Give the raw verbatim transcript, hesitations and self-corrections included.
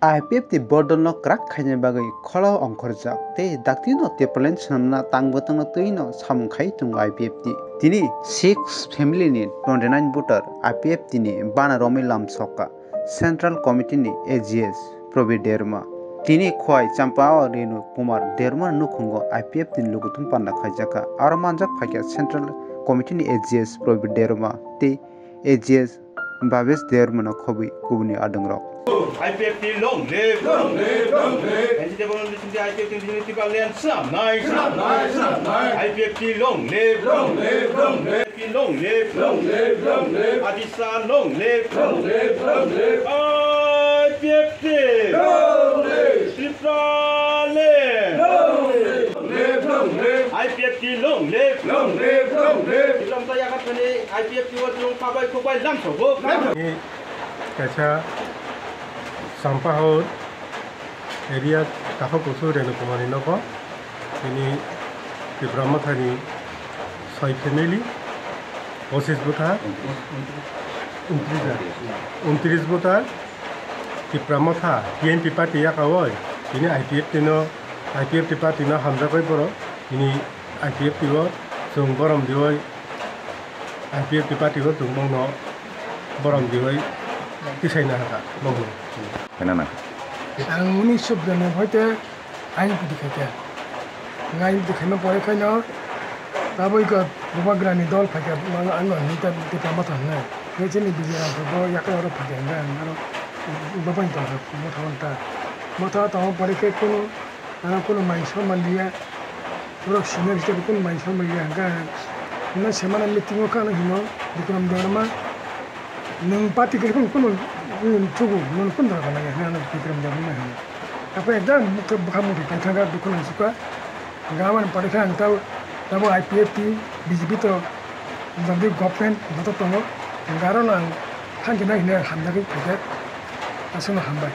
I P F T bodolno kwrak khaina bagwi kholo ongkhorjak tei daktino Tipraland swnamna tangbo tangno twino samung khai tongo I P F T. Tini six family ni twenty nine voter I P F T ni bana romwi lamsokha Central Committee ni A G S Probir Debbarma. Tini Khowai Champao Renu Kumar Debbarma nukhungo I P F T ni lukuthum panda khaijakha. Aro manjak phaikha Central Committee ni A G S Probir Debbarma tei A G S Bhabesh Debbarmano khobwi kubuni adongrok. I P F T long live! Long live! Long live! N C T Bhavan Singh I P F T ni Tipraland swnamnai! Swnamnai! Swnamnai! I P F T long live! Long live! Long live! I P F T long live! Long live! Long live! Adisa long live! Long live! Long live! I P F T! Long live! Tipraland! Long live! Long live! I P F T long live! Long live! Long live! Tiprasa yakatani I P F T o chwng khabai khukbai lamsogo. Ni kaisa Champahor area Takhuk Kusu Renu Kumar ni nogo. Tini Tipra Mothani soi family, pochis bwtha, untris bwtha, Tipra Motha T N P party yakaoi, tini I P F T no, I P F T party no hamjakgwi borok, tini I P F T o chwng borom diwi, I P F T party o chwng bongno borom diwi tisaina hakha bongno. Khaina na. Ang unisho biranobbai te ain pudi khaikha. Ain pudi khaima pore khaino taboi khe bubagrani dol phaikha, ang, ang, ang hwnwi ta Tipra Motha hwnwi. Khe chini B J P rok bo yakhai oro phaikha hwnwi ang aro bo bai tongkha, motha hwn ta. Motha tongma pore khe kunu, ano kunu mai sor manliya, borok senior hisabe kunu mai sor manliya hwnka hwnwi. Hwnwi se mano meeting o khe ano hino, Bikram Debbarma, nwng party khe kunu, kunu, nwng chugo, nwng kunu dora gana ya hwnwi ano Bikram Debbarma hino. Tapo ekdam bwkha muthai tongthangkha, dukhu nangsukkha. Hwnka aboni pore khe ang tabo, tabo I P F T, B J P to, jodi government joto tongo, hwnka arono ang thangjana hinwi ang hamjagwi phaikha, aswkno hambai.